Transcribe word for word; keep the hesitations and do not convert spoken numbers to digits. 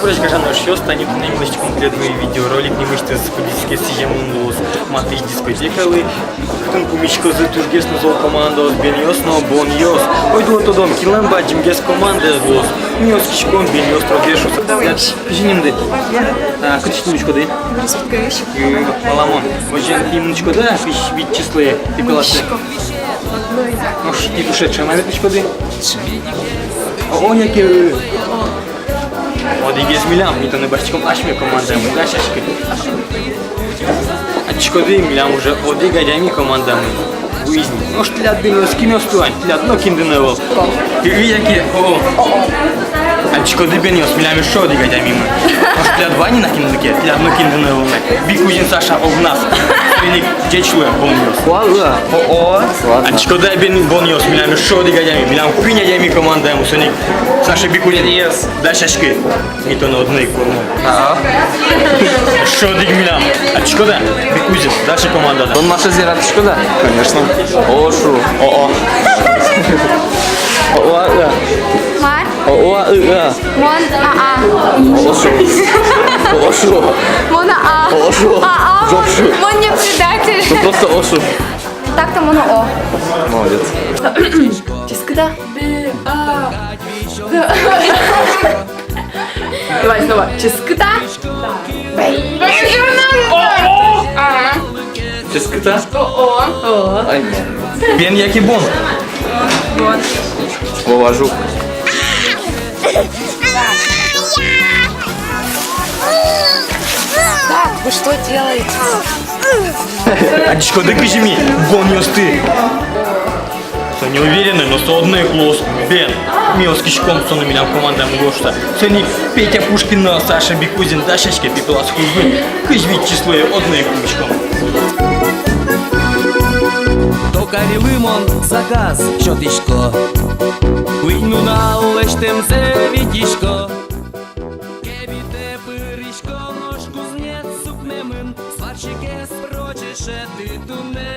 Буресь, гажано эшъёс, тани туннэ ми лэсьтӥськом тӥледлы видеоролик, нимысьтыз, кудӥз ке сӥземын луоз матысь дискотекалы. Кытын пумиськозы тужгес но зол командаос, бенъёс но бонъёс. Ойдолэ тодом, кинлэн бадӟымгес командаез луоз. Ми оскиськом, бенъёс тросгес шуо. Кызьы нимды? А, кытысь тӥ улӥськоды? Грызпиткаысь. М, валамон. Озьыен, тӥ мынӥськоды-а кызь вить числое пи классэ? Мынӥсько. Нош тӥ туж ӵем-а ветлӥськоды? О, о, яке, э, одӥгез милям, ми тонэ басьтӥськом асьме командаямы, дасяськы. Адӟиськоды, милям уже одӥг адями командамы. Вуиз ни. Нош тӥляд, бенъёс, кинъёсты вань, тӥляд нокинды но ӧвӧл. Тӥ яке, о. Адӟиськоды, бенъёс, милям эшшо одӥг адямимы. Нош тӥляд вань ни на кинлы ке, тӥляд нокинды но ӧвӧл на. Бикузин Саша огназ. Соин ик ӟеч луэ, бонъёс. Ладно. О, о. Ладно. Адӟиськоды, бен-, бонъёс, милям эшшо одӥг адями, милям куинь адями командаямы, соин ик Саша Бикузин. Yes. Дасяськы. Ми тонэ одно ик кормом. Ага. Эшшо одӥг милям. Адӟиськод-а? Бикузин, дальше команда, да. Тон Машазэ яратӥськод-а? Конечно. О, шу. О, о. О, о, а. Мар? О, о, а, а. Мон, а, а. О, шу. О, шу. Мон, а, а. О, шу. А, а. Жопшу. Мон не предатель. Ну, просто о, шу. Так-то мон о. Молодец. Ческыт-а? Давай снова. Ческыт-а? Ческыт-а? О. Ай, ну. Бен яке бон? Бон. Вова жук. Так, вы что делаете? Адӟиськоды, кызьы ми бонъёсты. Со неуверенный, но со одно ик луоз бен. Ми оскиськом, со но милям командамы луоз шуса. Соин ик Петя Пушкин но Саша Бикузин, дасяське пи класс клубын. Кызь вить числое одно ик пумиськом. Токарьлы мон заказ сётӥсько. Куинь нунал лэсьтэмзэ витисько. Кебитэ пырисько, нош кузнец укмемын, сварщикез прочь шедьты туннэ.